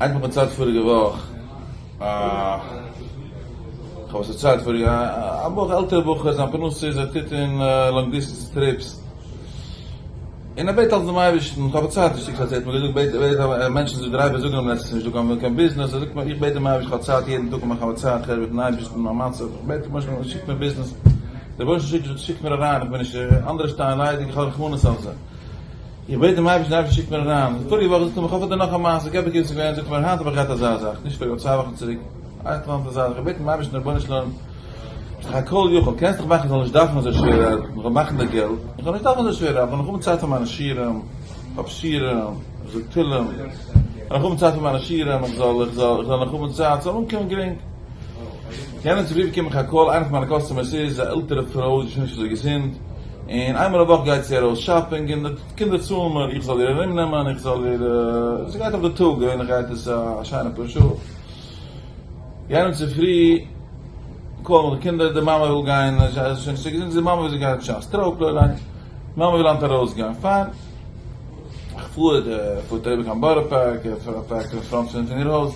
איינער האט מיר פארציילט פאריגע וואך א כ'האב עס פארציילט פאריגע א בחור עלטערע בחור זיין פרנסה איז ער טוט אין long distance trips און ער בעט אלס דעם אייבערשטן כ'האב פארציילט די שטיקל אז ער האט מיר געזאגט בעט בעט מענטשן זאגט driver זאגן אים לעצטנס נישט דא קיין ביזנעס ער זאגט מיר איך בעט דעם אייבערשטן כ'האב צייט יעדן טאג איך האב צייט כ'רעד מיטן אייבערשטן מיין מצב איך בעט דעם אייבערשטן שיק מיר ביזנעס דער רבונו של עולם שיקט מיר אריין איך בין נישט אנדערע שטייען ליידיג איך האב רחמנות אויף זיי. איך בעט דעם אייבערשטן, דער אייבערשטער שיקט מיר אריין, פאריגע וואך זאגט ער מיר, כ'האב פאר דיר נאך א מעשה, געב איך געוויס געווען, זאגט ער מיר, היינט האב איך געהאט אזא זאך, נישט פאריגע וואך, צוויי וואכן צוריק, היינט האב איך אזא זאך, איך בעט דעם אייבערשטן, רבונו של עולם, ביסט דאך א כל יכול, קענסט דאך מאכן איך זאל נישט דארפן אזוי שווער ארבעטן, איך זאל מאכן די געלט, איך זאל נישט דארפן אזוי שווער ארבעטן, איך זאל נאך האבן צייט פאר מיינע שיעורים, איך האב שיעורים, איך זאג תהלים, איך זאל נאך האבן צייט פאר מיינע שיעורים, איך זאל, איך זאל, איך זאל נאך האבן צייט, ס'זאל אנקומען גרינג. יענעם צופרי באקום איך א call, איינע פון מיינע customers איז א עלטערע פרוי, זי איז שוין נישט אזוי געזונט, און איינמאל א וואך גייט זי ארויס shopping און די קינדער צאלן מיר איך זאל איר ארום נעמען איך זאל איר זי גייט אויף די טאג געווענליך גייט עס א שיינע פאר שעה יענעם צופרי call ן מיך די קינדער די מאמע וויל גיין זי איז שוין נישט אזוי געזונט די מאמע וויל זי גייט שוין א stroke לא עלינו די מאמע וויל היינט ארויס גיין פיין איך פאר פארט אריבער קיין בארא פארק איך פארק אין front פון איר הויז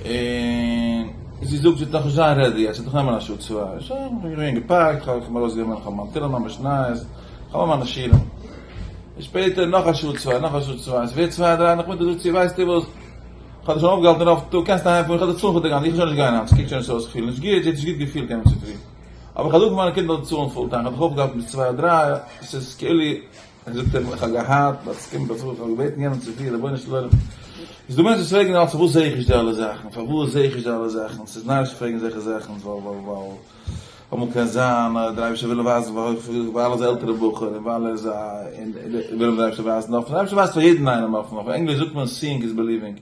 און זי זאגט זי וועט נאכנישט זיין ready יעצט, ס'וועט נאך נעמען א שעה צוויי. שוין, איך בין געווען געפארקט, איך האב ארויסגענומען, איך האב מיין תהלים, מיין משניות, איך האב מיינע שיעורים. און שפעטער נאך א שעה צוויי, נאך א שעה צוויי, ס'ווערט צוויי דריי נאכמיטאג זאגט זי, ווייסטו וואס, איך האב דיך שוין אויפגעהאלטן רוב טאג, קענסט אהיימפארן, איך האב דיר צאלן פאר די גאנצע, איך וועל שוין נישט גיין היינט, ס'קוקט שוין נישט אויס, איך פיל נישט גוט, זי האט נישט גוט געפילט יענעם צופרי. אבער איך האב געזאגט פאר מיינע קינדער זאלן צאלן full time, איך האב דיך אויפגעהאלטן ביז צוויי דריי, ס'איז כאילו. זאגט ער, איך האב געהאט, באקומען באצאלט, איך האב געבעטן יענעם צו פירן, רבונו של עולם, איז דא מענטשן וואס פרעגן אלץ פארוואס זעה איך נישט די אלע זאכן, פארוואס זעה איך נישט די אלע זאכן, ס'איז נאריש צו פרעגן אזעלכע זאכן, ווייל ווייל ווייל אמאל קען זיין אז דער אייבערשטער וויל אים ווייזן ווייל ער איז א עלטערע בחור און ווייל ער איז א און וויל אים דער אייבערשטער ווייזן אפן, דער אייבערשטער ווייזט פאר יעדן איינעם אפן, אויף ענגליש זאגט מען seeing is believing,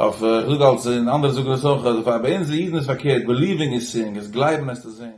אויף איך זאג אלץ און אנדערע זאגן עס אויך, אז ביי אונז אידן איז פארקערט, believing is seeing, עס גלייבן עס צו זען.